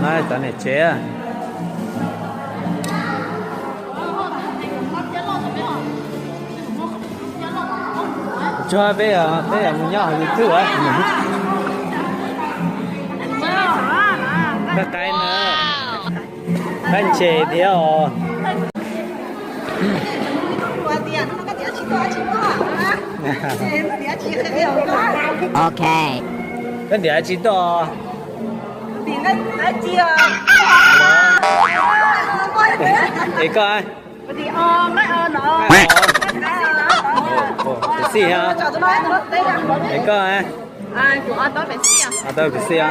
No cov niam tsev. Tsuag peb, peb yog mus nyob hauv YouTube. Qaib qaib na. Qaib ntses thiab os. Ok. Koj ntiav tsis tuaj. Es koj? Xij, es koj? Tau pes xij.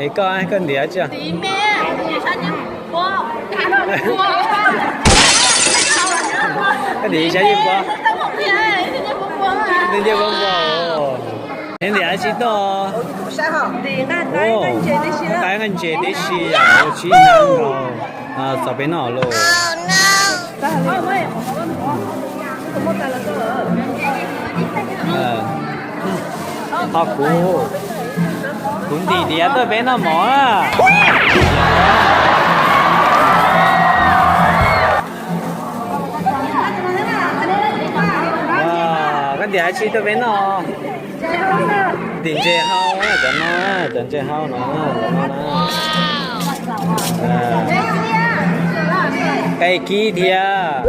Es koj, koj ntiav tsi? Koj ntiav xya yim puas? Ntiav puas puas? Neb ntiav tsi tuaj? Qaib nqaij ntses tib si, ua tsis nab los txog peb noj lauj. Ho kuv, kuv ntim ntiav tuaj peb noj mov na. Koj ntiav tsi tuaj peb noj? Ntim ntses hau, cov no, cov ntses hau no, cov no na. Qe kib thiab.